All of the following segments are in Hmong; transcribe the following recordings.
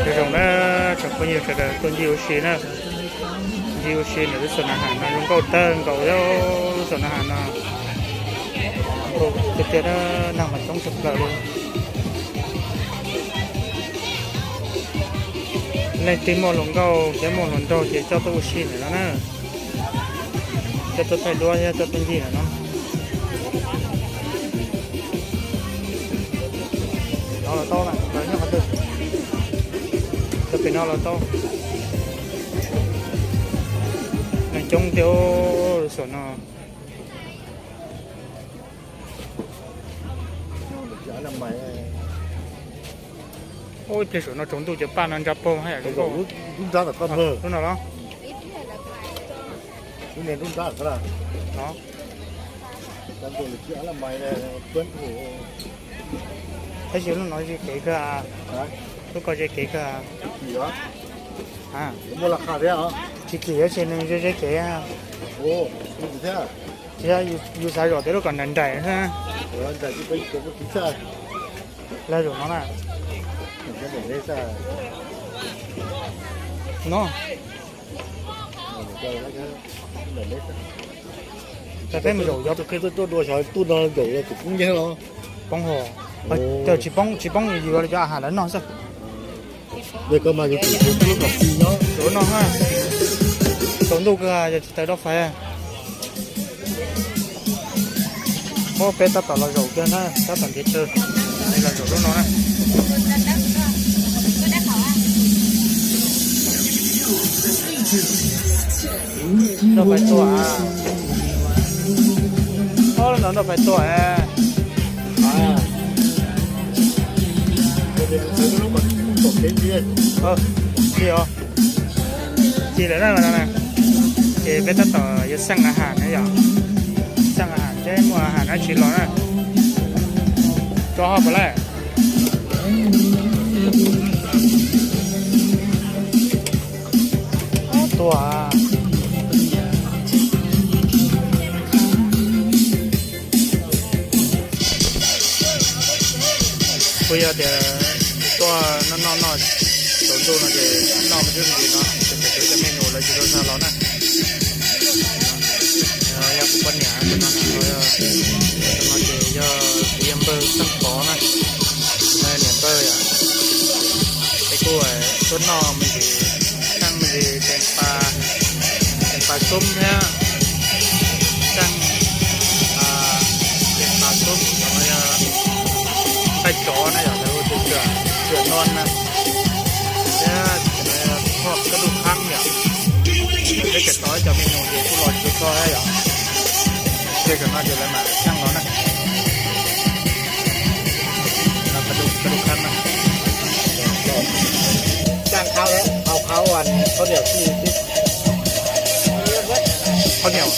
Zoo na, tsoom phooj ywg sawv daws tuaj ncig ua si na, ncig ua si ntawm lub xos nas has no zoo nkauj tag nkaus li, lub xos nas has no. Nkauj tiag tiag, neeg mas coob tshaj plaws li. Leej twg muaj hluas nkauj thiab muaj hluas nraug ces coj tuaj ua si ntawm no na, coj tuaj thaij duab thiab coj tuaj ncig ntawm no. No los tau na, lawv nyob qhov twg? Cov pem no los tau. Neeg coob tiag, saum no. Ib pliag saum no tsaus ntuj cov paj no ntsa paug haj yam zoo nkauj. Lub no los? Tab sis lub no ze kev kawg. Lub ko ze kev kawg. Tsis kim tab sis nws ze ze kev. Tsis, yus xav zom tias lub kom nraim nraim xwb. Lawv zaum no na. No. Tau peb mus zaum yov. Tus kheej tuaj dua xyov tus no zaum yog tus poob nyiaj los? Poob hos. Tsis poob, tsis poob yus yuav cov a has lawv noj xwb. Tus no tsaus ntuj kawg yog tsis tawm dab fais. Muab peb tab tom los zaum kiag na, tab tom ntiav tsawg, los zaum lub no na. Nroj pais tua. Ob, lub no nroj pais tua. Ci os. Ci lawm na, ces peb tab tom yuav xeej a has na yom. Xeej a has seb muaj a has dab tsi los na. Tso ho puas lawm? Tua. Kuj yog tias tuaj noj noj noj tsaus ntuj no ces noj me ntsis no ces thaum twg cov me nyuam lawv tsis tau xa los na. Yog kuv poj niam no, no ces yog kuv yog npawg Xeej Pov na, niam npawg yom. Es kuj tuaj noj me ntsis, xeej me ntsis tes pas, tes pas xub thiab, xeej tes pas xub, qhov no yog nqaij tsov na yom, lawv hu tias tsuam no na, thiab hoj kab dub qhab yom. Peb tseem tos ib co me nyuam ces kuj los tsis tau txog thiab yom. Ces zaum no ces lawv mam xeej los na. Kab dub qhab na. Khaub niam. Khaub niam,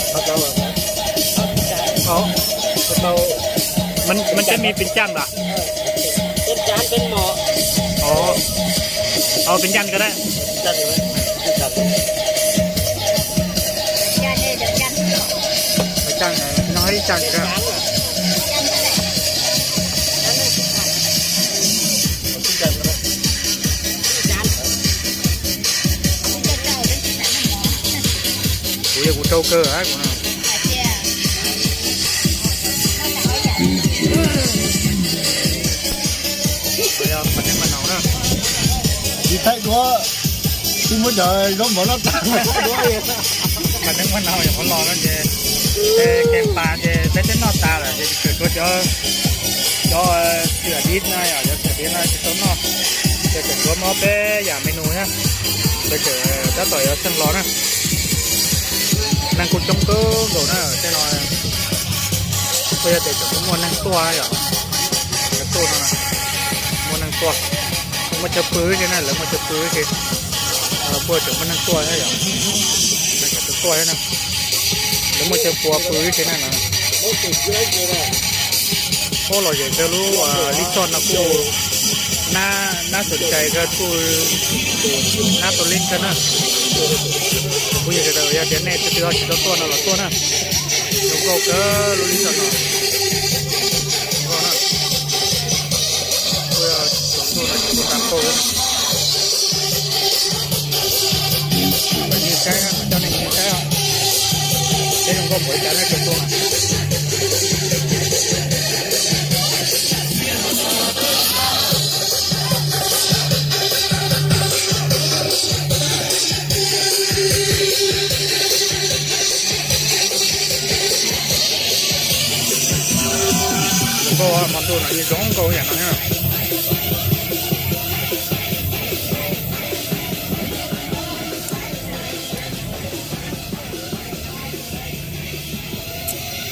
khaub caub. Ov, man cab me pees caj npas? Ov, pees caj ko da. Caj no ib caj. Kuv yog kuv rau kawg kuv no. Tsis thaij duab, twb muab cov zaub mov noj tag. Thaij duab, mas neeg maj no yog qhov los no ces, ces kev pas ces peb twb noj tas lawm ces tseem tshuav cov, cov xiam dib na, yog cov xiam dib no tsis tau noj, ces tseem tshuav muab peb yam me nus thiab, ces tseem tab tom yuav xeej los na. Neeg kuj coob kawg nkaus na tej no. Kuj yog tias tseem muaj neeg tuaj yom, tuaj no, muaj neeg tuaj, muaj chaw pw ib si na, lawv muaj chaw pw ib si. Kuj tseem muaj neeg tuaj thiab yom, neeg tseem tuaj thiab na. Lawv muaj chaw pua pw ib si na no. Ub, los zem kawg lub lib xoj no kuj nab xom cais kawg, kuj nab tau lib kawg na. Kuv yog sawv daws yog tias nej twg twg ho tsis tau tuaj no los tuaj na. Zoo nkauj kawg lub lib xoj no. Nkauj, nej saib, coj nej saib, peb zoo nkauj npaum li cas nej tsuas tuaj. Nkauj hmo ntuj no yeej zoo nkauj yam no thiab.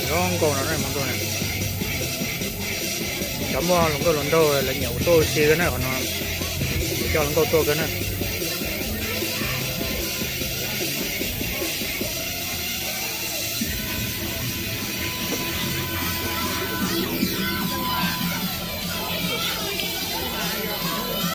Zoo nkauj no hmo ntuj na. Cov muaj hluas nkauj hluas nraug lawv nyiam tuaj ua si kawg na, qhov no coj hluas nkauj tuaj kawg na.